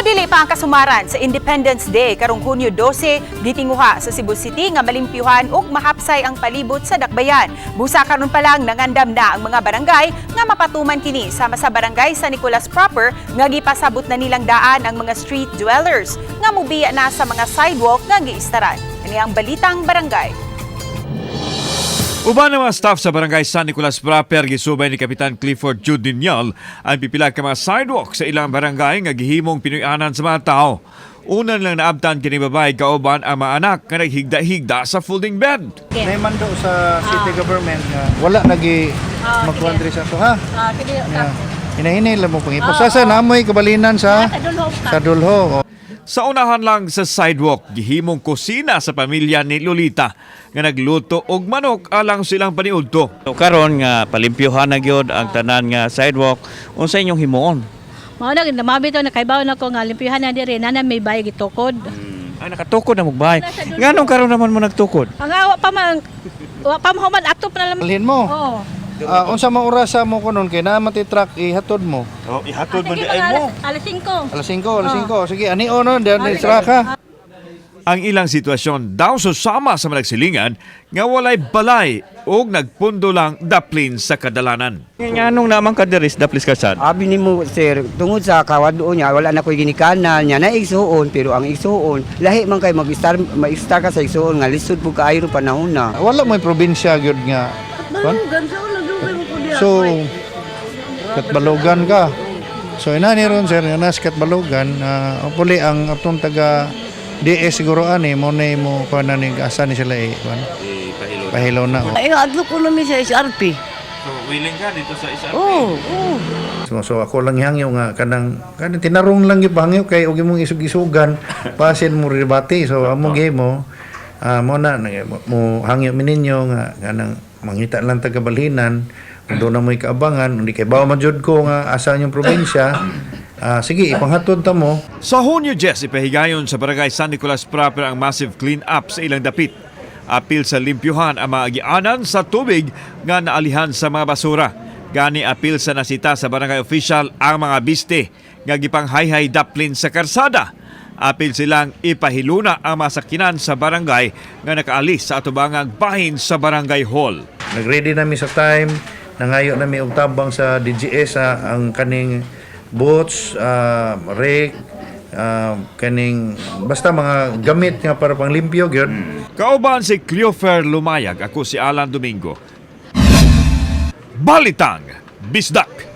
Sa dili pa ang kasumaran sa Independence Day karong Hunyo 12, gitinguha sa Cebu City nga malimpyuhan ug mahapsay ang palibot sa dakbayan. Busa karon pa lang nangandam na ang mga barangay nga mapatuman kini sama sa Barangay San Nicolas proper nga gipasabot na nilang daan ang mga street dwellers nga mubiya na sa mga sidewalk nga giistaran. Ini ang Balitang Barangay. Uban ang mga staff sa Barangay San Nicolas Proper, gisubay ni Kapitan Clifford Jude Ninyal ang pipila ka mga sidewalk sa ilang barangay nga gihimong pinuy-anan sa mga tao. Una lang naabtan kini babae kauban ang mga anak nga naghigda-higda sa folding bed. May mando sa city government nga wala nagi magkuan diri sa ato, ha. Yeah. Hinahinay lang mo pangipos. Sa namoy kabalinan sa dulho. Sa unahan lang sa sidewalk, gihimong kusina sa pamilya ni Lolita nga nagluto og manok alang silang paniudto. So karon nga palimpyuhan na gyud ang tanan nga sidewalk, unsa inyong himuon? Mao na namabi to nakaibaw na ko nga limpyuhan na diri na may bay gitukod. Ay, nakatukod na mugbahay. Nganong karon naman mo nagtukod? Ang awa pa man wa pa man atop na lang. Balhin mo. Oo. Ah, unsa man orasa mo kunon kay naa man ti truck ihatod mo? Oh, ihatod Sige, mga alas 5. Alas 5, alas 5. Sige, ani ono diyan ni truck, ha. Ang ilang sitwasyon daw susama sa malagsilingan nga walay balay ug nagpundo lang daplin sa kadalanan. Nganong naman ka diri sa daplis kasad? Abi nimo, sir, tungod sa kawaduon niya, wala na ko'y ginikanan niya na igsuon, pero ang igsuon lahi man kay mag-star, mag-star ka sa igsuon nga lisod pud kaayo ro panahon na. Wala mo'y probinsya gyud nga. Kuan? So, Katbalogan ka. So ina ni ron, sir, nga nas Katbalogan, puli ang atong taga DS siguro ani mo na mo kuan na ni asa ni sila eh kuan. Pahilo na. Oh. Ay, adlo ko namin sa SRP. So willing ka dito sa SRP? Oo. So ako lang hangyo nga kanang kanang tinarong lang gyud hangyo kay og imong isug-isugan pasin mo rebate. So amo gyud mo mo na mo hangyo mi ninyo nga kanang mangita lang taga balhinan kung doon na mo'y kaabangan hindi kay bawa man jud ko nga asa inyong probinsya, sige, ipanghatod ta mo. Sa Hunyo 10, ipahigayon sa Barangay San Nicolas Proper ang massive clean-up sa ilang dapit. Apil sa limpyuhan ang mga agianan sa tubig nga naalihan sa mga basura. Gani apil sa nasita sa barangay official ang mga biste nga gipanghayhay daplin sa karsada. Apil silang ipahiluna ang mga sakinan sa barangay nga nakaalis sa atubangang bahin sa barangay hall. Nagready nami sa time, nangayo nami og tabang sa DGS, ang kaning boots, rake, kaning basta mga gamit nga para panglimpyo gyud. Kauban si Cleofer Lumayag, ako si Alan Domingo. Balitang Bisdak!